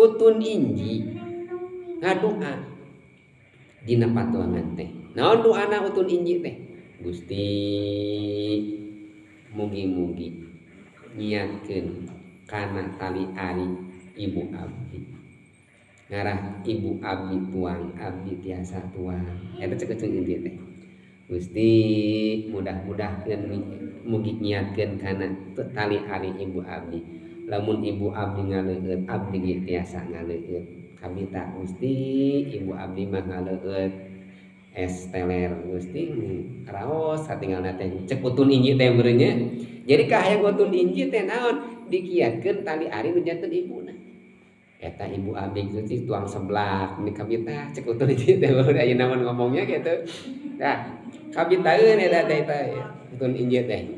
Utun Inji ngadoa dina patuangan teh. Naon doana Utun Inji teh? Gusti mugi-mugi nyiatkeun kana tali ari ibu abdi. Ngarah ibu abdi tuang, abdi tiasa tuang. Eta cek Utun Inji teh. Gusti mudah-mudahkeun mugi nyiatkeun kana tali ari ibu abdi. Lamun ibu abdi ngaleueut, abdi ge tiasa ngaleueut. Kabita Gusti ibu abdi mah ngaleueut es teler Gusti raos satinggalna teh cek Utun Inji teh meureun nya. Jadi kahayang Utun Inji teh naon dikiatkeun tali ari nu janten ibuna. Eta ibu abdi Gusti tuang seblak ni kabita cek Utun Inji teh baru ayeuna mah ngomongnya gitu. Nah, kabitaeun eta teh eta Utun Inji teh.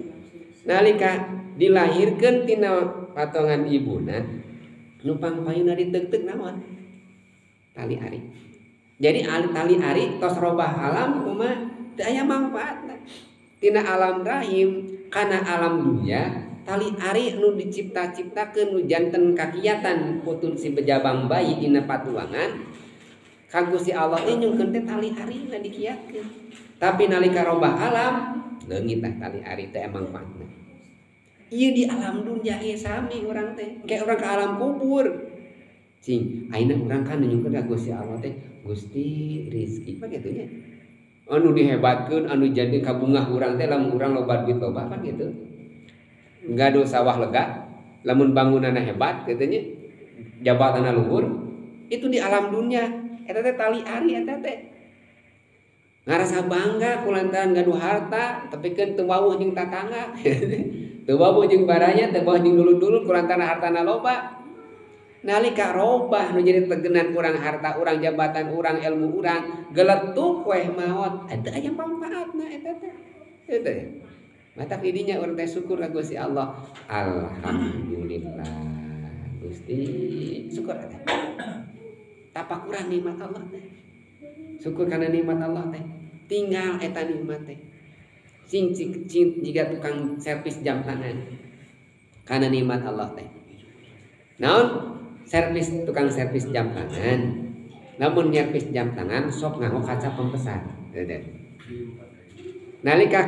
Nalika dilahirkeun tina patongan ibuna nu pangpayuna diteuk-teuk naon? Tali ari. Jadi tali ari tos robah alam kumaha teu aya mangfaatna. Tina alam rahim kana alam dunya tali ari nu dicipta-ciptakeun nu janten kakiatan putun si bejabang bayi dina patuangan ka Gusti Allah teh nyungkeun teh tali ari na dikiatkeun. Tapi nalika robah alam leungit tah tali ari teh mangfaatna. Ieu di alam dunya ieu sami urang teh kayak urang ke alam kubur. Cing, ayeuna urang kan nyungkeun ka Gusti Allah teh Gusti rizki pan kitu nya. Anu dihebatkeun, anu jadi kabungah urang teh lamun urang loba duit loba kan kitu. Gaduh sawah lega, lamun bangunanna hebat kitu nya, jabatanna luhur, itu di alam dunia eta teh tali ari eta teh. Ngarasa bangga kulantaran gaduh harta, tapi kan teu wawuh jeung tatangga. Teu wawuh jeung baraya, teu wawuh jeung dulur-dulur kulantaran hartana loba. Nalika robah nu jadi tegenan urang harta urang jabatan urang ilmu urang geletuk weh maot eta aya manfaatna eta teh. Eta teh. Matak di dinya urang teh syukur ka Gusti Allah. Alhamdulillah. Gusti syukur eta. Tapakuran nikmat Allah teh. Syukur kana nikmat Allah teh. Tinggal eta nikmat teh. Sing cing jiga tukang servis jam tangan. Kana nikmat Allah teh. Naon? Servis tukang servis jam tangan. Namun nyervis jam tangan sok nganggo kaca pembesar. Nalika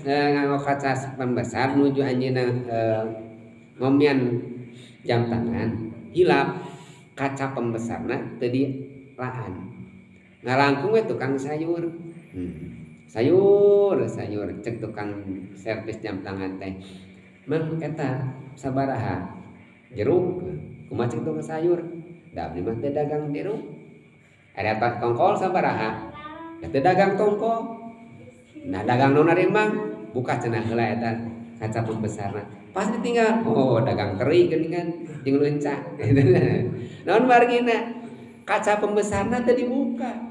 nganggo kaca pembesar nuju anjeunna ngomian jam tangan hilap kaca pembesarna teu dilaan. Ngalangkung we tukang sayur. Sayur, sayur cek tukang servis jam tangan teh. Mang eta sabaraha? Jeruk. Kumaha cek tukang sayur? Da abdi mah teu dagang jeruk. Ada tongkol sabaraha? Da teu dagang tongkol. Nah dagang naon ari mang? Buka cenah heula eta kaca pembesarna. Pas ditinggal, oh dagang teri geuningan jeung leunca. Naon margina? Kaca pembesarna teu dibuka.